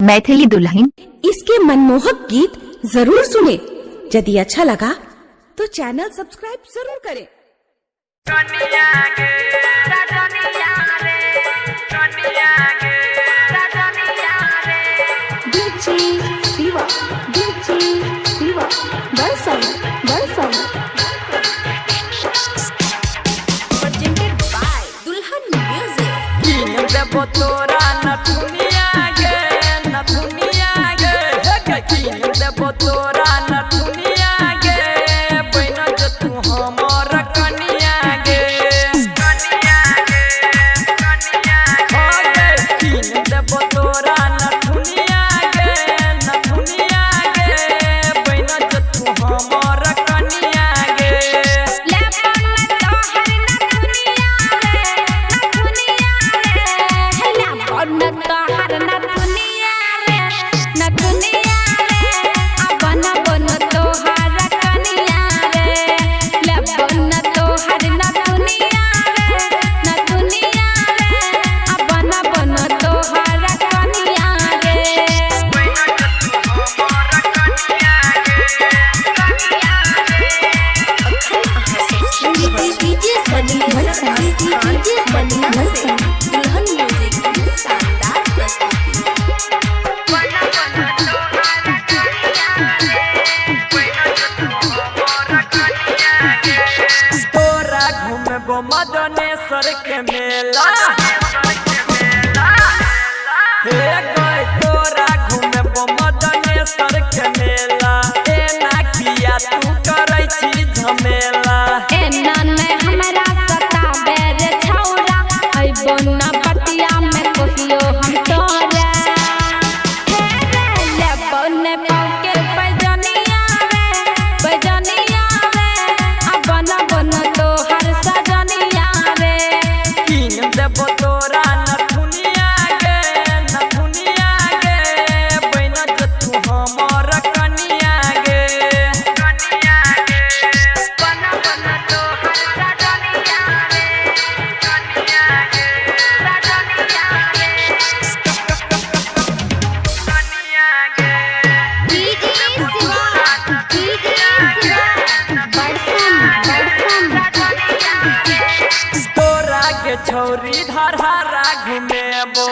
मैथिली दुल्हन। इसके मनमोहक गीत जरूर सुने। यदि अच्छा लगा तो चैनल सब्सक्राइब जरूर करें। DJ Siva, DJ Siva, Barsam, Barsam. Presented by Dulhan Music. कीन देबो तोरा नथुनिया गे, नथुनिया गे, हे गे। कीन देबो तोरा नथुनिया गे, बैन जो तू हमर कनिया गे, कनिया गे, कनिया गे। कीन देबो तोरा नथुनिया गे, नथुनिया गे, बैन जो तू हमर कनिया गे। DJ Barsam, DJ Barsam, Dulhan Music की शानदार प्रस्तुति। तोरा घूमबो मदनेश्वर के मेला, हे गए। तोरा घूमबो मदनेश्वर के मेला, एना किया तू करै छी झमेला? एना नै हमरा सताबे रे छौरा, अइबो न बतिया में कहियो हम तोरा। हे रे लेबो ने पाँव के पैजनिया रे, पैजनिया रे, आ बन बन तोहर सजनिया रे। कीन देबो तोरा नथुनिया गे, नथुनिया गे, बैन जो तू हमर कनिया गे, कनिया गे। बन बन तोहर सजनिया रे, कनिया गे, सजनिया रे, कनिया गे। DJ Siva, DJ Siva, Barsam, Barsam. तोरा के छौरी धरहरा घुमेबो।